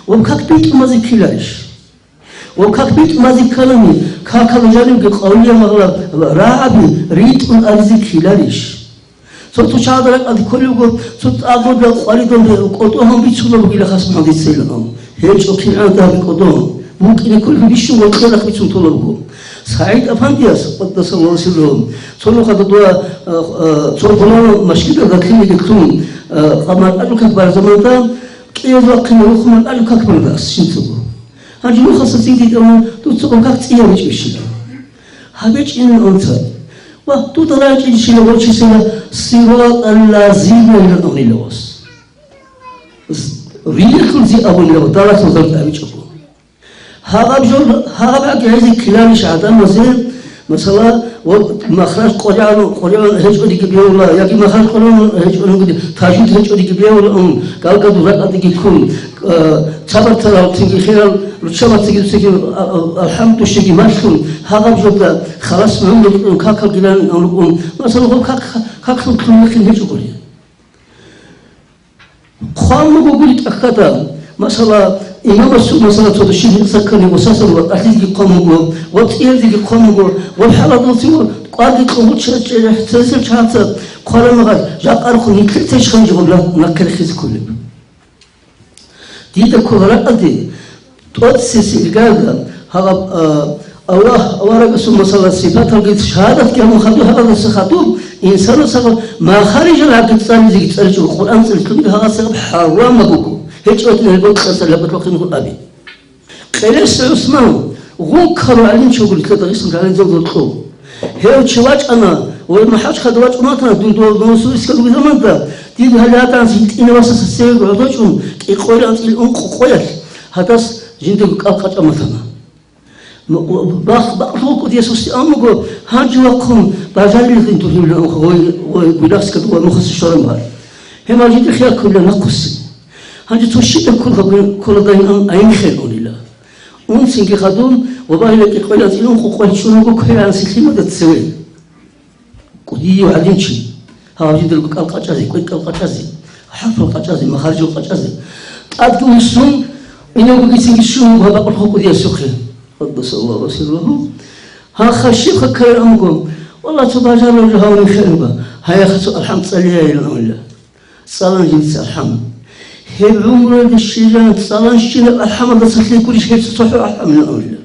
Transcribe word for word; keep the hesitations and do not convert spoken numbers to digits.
Ва как битӀумазе ккеларищ? Ва как битӀумазе кканани, какал жанивги къавлия магъла рагӀаби ритӀун аризе ккеларищ? Цо-цо чагӀазда ракӀалде кколебго, цо тӀагъурда къваридал кӀодо гьан бицунеб бугила хас магӀна дица илан. ГьечӀо кигӀан дагьаб кӀодо. БукӀине кколеб бищун ва кьерахъ бицун толебго. СагӀид Афандияс, къаддасаллагьу сиррагьу, цо нухалъ дова, а, а, цо гъулан машгидалда лъилиги лъун, а, къамар алукак барзаманда, кӀиязул ахъине рухман алукак барда ас щинцаго. Гьанже нухаса цӀиде тӀамун, дуца гъоб как цӀиябичӀищила. ГьабичӀин унца. Ва дуда рачӀинчила гъочисила сиратал лазина илан унила вас. З-, рилихьулзи абунила, даласул зарги абичӀого. Гьагъаб жо, гьагъаб гьаги гьезе ккеларищ гӀадамазе, масала, ва махраж къоригӀан, къоригӀан гьечӀодиги бегьула, яги махраж къоригӀан гьечӀодиги, тажвид гьечӀодиги бегьула, ун, галгадул ракӀалдеги ккун, а, цабар тарал цинги хирал, руччабацаги цинги, а, а, алхӀамдушеги малъун, гьагъаб жода халас гӀумру кьун, какал гилан гӀумру кьун, масала, гъоб как, как лъун лъугьинехин гьечӀогури. Хъван буго гури тӀахьада, масала, имамасул, масала, цо души гьикъса ккани ва сасан ва тӀалъизеги хъван буго, ва цӀиязеги хъван буго, ва хӀаладулцин ва кӀварги кьугъуча цересел чагӀаца хъварамагъад, жакъа архун нилъер цечхъан жо гъаб нахъе рехизе кколеб. Дида ккола ракӀалде, тӀоцесеб иргаялда, гьаб, а, Аллагь, аварагасул, масала, сипаталги шагьадатги гьабун хадуб, гьабадаса хадуб, инсанасаго махарижал гьабги цӀализеги цӀаличӀого, Къуръан цӀаличӀониги гьабасагаб хӀарамаб буго. ГьечӀо гьеб бокьарасда лъабкъалъухъин гьул аби. Къерес ГӀусман, гъуккару гӀалимчи вуго нилъер Дагъистан гӀалимзабазул кьо. Гьев чи вачӀана, ва МахӀачхъалда вачӀун ватана, дун дов-, дов-, дов-, заманда, дир гьале гьаданас гьитӀина васаса цеве гӀодочӀун, кӀикъоялда анцӀила ункъо къоялъ, гьадас жиндаго кӀал къачӀан батана. М-, бах-, бакълъун вукӀудияс устиан буго, гьанже вахъун бажарилин тургьибилан гъой, гъой гуляхскад ва нухасе щваран бар. Гьеб гьанже дихъ яккулила нахъуси. Гьанже цо щибаб ккурхаб кколадайин ан айин хел унила. Унцинги хадуб ва багьила кӀикъоялда анцӀила ункъо къоялъ чӀун вуго кверанасе лъимада цеве. КӀудияв гӀалимчи, гьав жиндирго кӀал къачӀазе, кӀвед кӀал къачӀазе, хӀарпал къачӀазе, махарижал къачӀазе. ТӀадги вуссун, иневгогицинги щун вуго гьаб бакъулъ кӀудиясухъе. Къаддасаллагьу сиррагьу. Гьаха щибха ккараб амго, валлагь, цо бажарулев гьавни хирунга, гьаяха цо алхӀам цӀалияйилан авила. ЦӀалан жинца алхӀам. Гьеб гӀумруялда щиб жан цӀалан щинаб алхӀамалдаса лъикӀулищ гьеб цохӀо алхӀамилан авила.